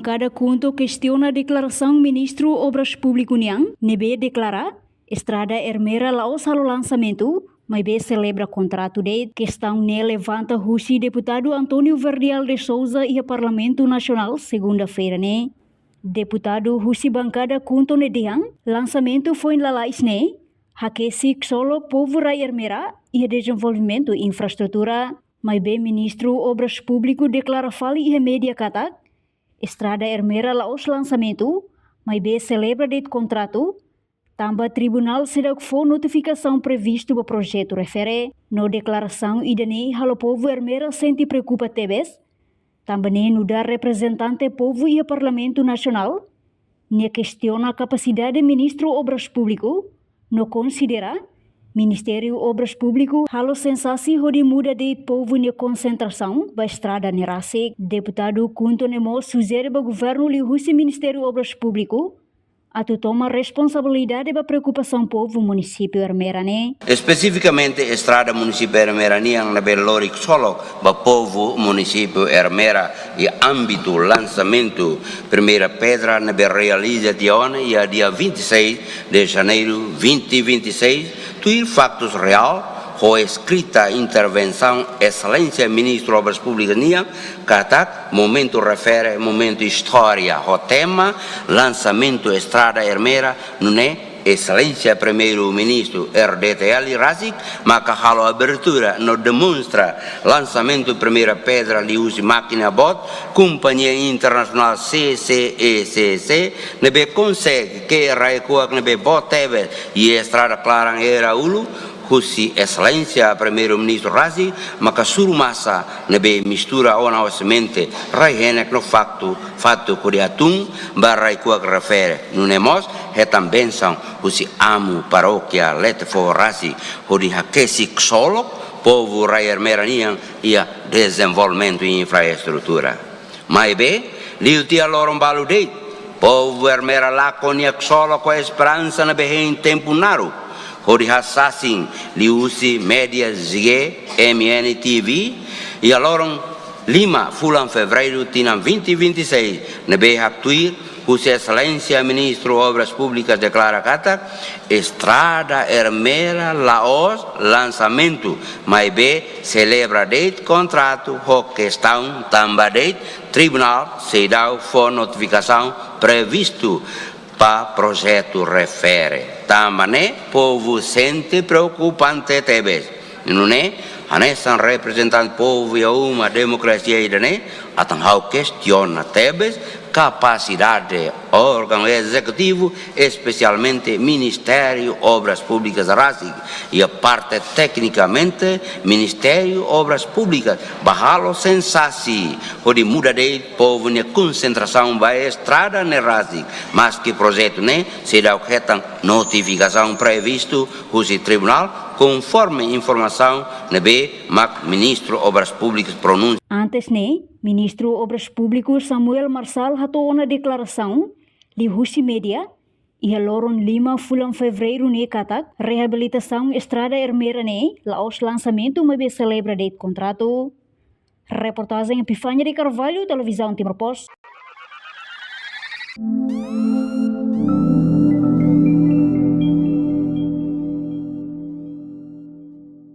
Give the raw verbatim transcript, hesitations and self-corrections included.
Bankada KHUNTO kestiona deklarasaun Ministru Obras Públiku nian ne'ebé deklara estrada Ermera la'ós halo lansamentu, maibé selebra kontratu de'it. Kestaun ne'e levanta husi deputadu António Verdial de Sousa iha Parlamentu Nasionál, segunda-feira ne'e. Deputadu husi bankada KHUNTO ne'e dehan, lansamentu foin lalais ne'e hakesi ksolok povu rai Ermera iha dezenvolvimentu infraestrutura. Maibé Ministru Obras Públiku deklara fali iha média katak, estrada Ermera la'ós lansamentu, maibé selebra de'it kontratu, tanba tribunál seidauk fó notifikasaun previstu ba projetu refere. No deklarasaun ida-ne'e halo povu Ermera sente preokupa tebes, tanba ne'e nu'udar reprezentante povu iha Parlamentu Nasionál, nia kestiona kapasidade Ministru Obras Públiku, no konsidera Ministériu Obras Públiku halo sensasaun hodi muda de'it povu nia konsentrasaun ba estrada ne'e rasik. Deputadu KHUNTO ne'e mós sujere ba governu liuhusi Ministériu Obras Públiku atu toma responsabilidade ba preokupasaun povu munisípiu Ermera ne'e. Espesifikamente, estrada munisípiu Ermera nian ne'ebé lori ksolok ba povu munisípiu Ermera iha ámbitu lansamentu primeira pedra ne'ebé realiza tiha ona iha dia vinte e seis de janeiro vinte vinte e seis, tuir faktus reál, ho eskrita intervensaun Exelénsia Ministru Obras Públikas nian, katak momentu refere, momentu istória, ho tema lansamentu estrada Ermera, nune'e Exelénsia Primeiru-Ministru R D T L rasik maka halo abertura no demonstra lansamentu primeira pedra liuhusi mákina boot, kompañia internasionál C C E C C, ne'ebé konsege ke'e rai-kuak ne'ebé boot tebes iha estrada klaran Erra-Ulloa, husi Exelénsia Primeiru-Ministru rasik maka suru masa ne'ebé mistura ona ho semente, rai-henek no faktu, fatuk hodi hatún ba rai-kuak refere. Nune'e mós hetan bensaun husi amu parókia Lete Foho rasik hodi hakesi ksolok povu rai Ermera nian iha dezenvolvimentu infraestrutura. Maibé, liu tiha loron balu de'it, povu Ermera lakon nia ksolok ho esperansa ne'ebé hein tempu naruk, hodi hasasin liuhusi média G M N T V, iha loron lima fulan Fevereiru tinan vinte vinte e seis, ne'ebé haktuir husi Exelénsia Ministru Obras Públikas deklara katak, estrada Ermera la'ós lansamentu, maibé selebra de'it kontratu ho kestaun tanba de'it tribunál seidauk fó notifikasaun previstu ba projetu refere. Tanba ne'e, povu sente preokupante tebes. Nune'e, hanesan reprezentante povu iha uma demokrasia ida-ne'e, atan ha'u kestiona tebes kapasidade órgaun ezekutivu, espesialmente Ministériu Obras Públikas rasik, iha parte teknikamente Ministériu Obras Públikas, ba halo sensasaun hodi muda de'it povu nia konsentrasaun ba estrada ne'e rasik, maski projetu ne'e seidauk hetan notifikasaun previstu husi tribunál, konforme informasaun ne'ebé mak Ministru Obras Públikas pronunsia. Antes ne'e, Ministru Obras Públikas Samuel Marçal hato'o ona deklarasaun liuhusi média iha loron lima fulan Fevereiru ne'e katak, reabilitasaun estrada Ermera ne'e la'ós lansamentu, maibé selebra de'it kontratu. Reportajen Epifania de Carvalho, Televizaun Timor Post.